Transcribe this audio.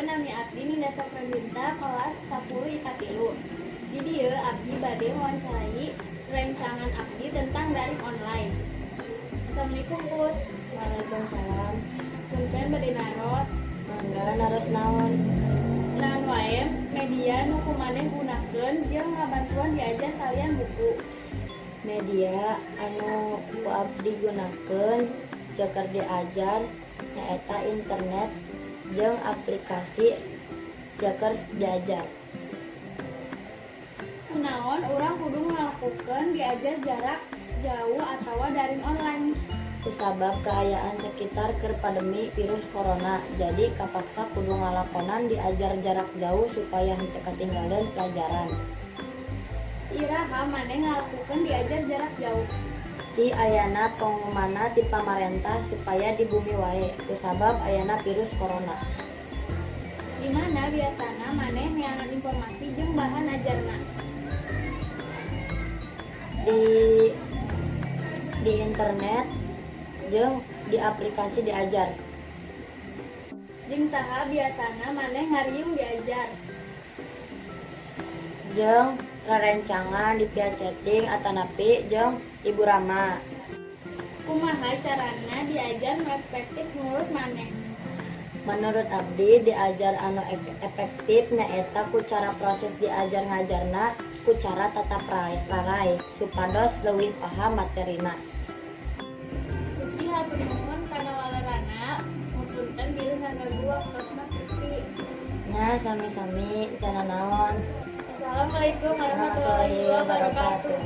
Tepangkeun, nami abdi Ninda Safradinta, kelas 10 IPA 3. Di dieu abdi bade wawancarai rencangan abdi tentang daring online. Assalamualaikum, Put. Waalaikumsalam. Punten, bade naros. Mangga, naros naon? Naon wae media nu ku maneh gunakeun jeung ngabantuan diajar salian buku? Media anu ku abdi gunakeun keur diajar nyaeta internet jeung aplikasi keur diajar. Kunaon urang kudu ngalakukeun diajar jarak jauh atawa daring online? Kusabab kaayaan sekitar keur pandemi virus corona, jadi kapaksa kudu ngalakonan diajar jarak jauh supaya henteu katinggaleun pelajaran. Iraha maneh ngalakukeun diajar jarak jauh? Ti ayana pengumumanna ti pamarentah supaya di bumi wae kusabab ayana virus corona. Di mana biasana maneh neangan informasi jeung bahan ajarna? Di internet jeung di aplikasi diajar. Jeung saha biasana maneh ngariung diajar? Jeung rerencangan di via chatting atanapi jeung Ibu Rama. Kumaha carana diajar nu efektif menurut maneh? Menurut abdi, diajar anu efektif nyaeta ku cara proses diajar ngajarna ku cara tatap raray supados leuwih paham materina. Putri, hatur nuhun kana waleranna. Punten bilih ngaganggu waktosna, Putri. Nya, sami-sami, teu nanaon. Assalamualaikum warahmatullahi wabarakatuh.